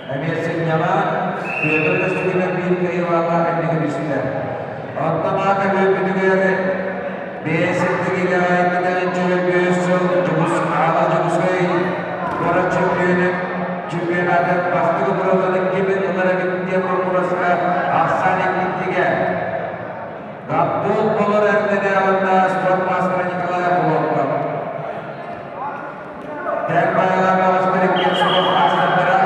Эмиэ сынньалаан, Петр Костюгинов биир кыайыылаах инники түстэ. Оттон аата бүппүтүгэр бэйэ сэртигилээх 2005 сыл Дьокус Аала Дьокуускай куорат чөмпүйүөнүн чемпионатын бастакы бронзаны ким ылар эбит диэн боппуруоска ахсаан иккиттигэ Габдул Болор эрдэнэ уонна спорт маастара Николай Охлопков. Тэн байалаах бөҕөстөр иккиэн спорт маастардара.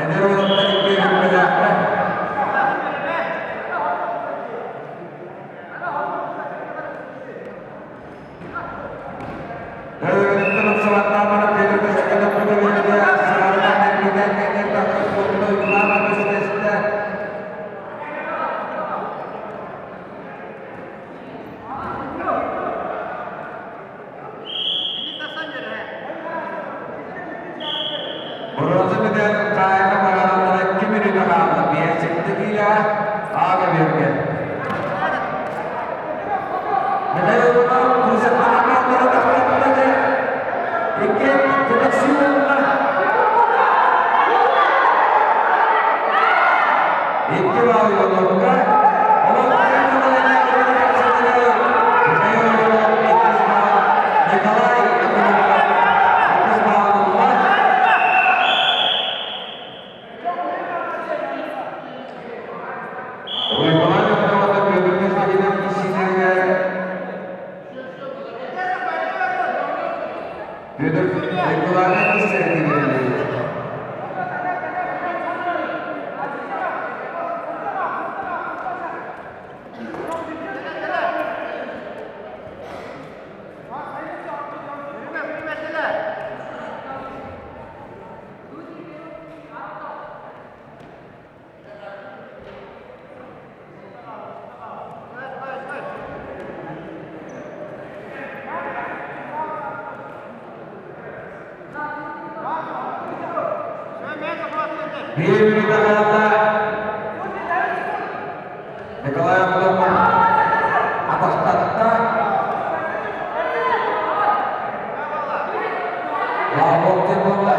Эдэр уолаттар иккиэн бүппэтээхтэр. Өрөбүлүттэн уксалаттаан баран Петр Костюканов көтөлүөтэ саҕарынан эргитэн кэннин тахсар суолтата уйгулаах көстүбэстэ. Бронза медаль хаайга бараллара 2 мүнүүтэ хаалла. Биэсикти киилэ аага берген. Михаил Иванов Кузьмин тахтаттады. Икки көтөксүү Икки бал Ивановка. Михаил Иванов иккис бал. Николай Иванов иккис балын ылла. Уйбалан Иванова Петр Костянтинов исчизнеригэр Петр Николаевич исчизнеригэр Биир мүнүүтэ хаалла. Николай Обломов атахтатта. Лавров диэн буолла.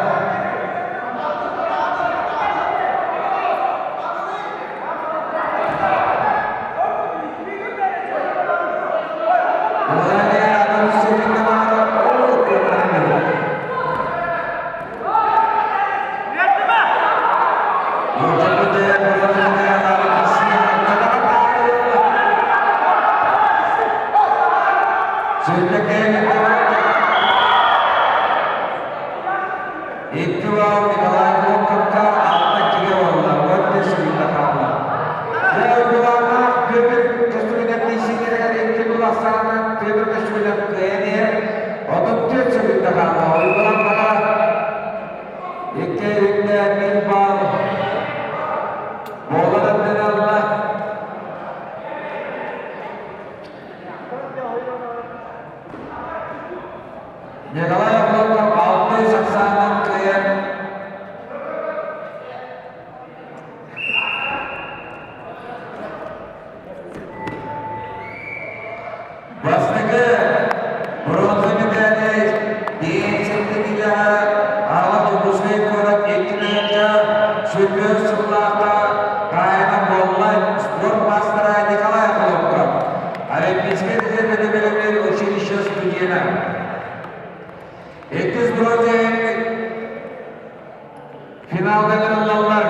Икки бал Николай Волковка алта кигэ буолла, уонна сүрүнэ хаалла. Дьэ, уйгулааннаах Петр Костюгинов тиийсиилэригэр икки гол ахсаанынан Петр Костюгинов кыайан иһэр. 34 секунда хаалла. Уйгулаан баҕа икки өрүттэ биир бал буолан өттүнэ ылла. Николай Охлопков алты ахсаанынан кыайан Бастакы бронза медали биэнсийэтигэр Аҕа Дьокуускай куорат 2021 сыллаахха хаһаайына буолла спорт маастара Николай Охлопков, Олимпийскай резервэни бэлэмниир училище студена. Иккис бронза финалга ылаллар.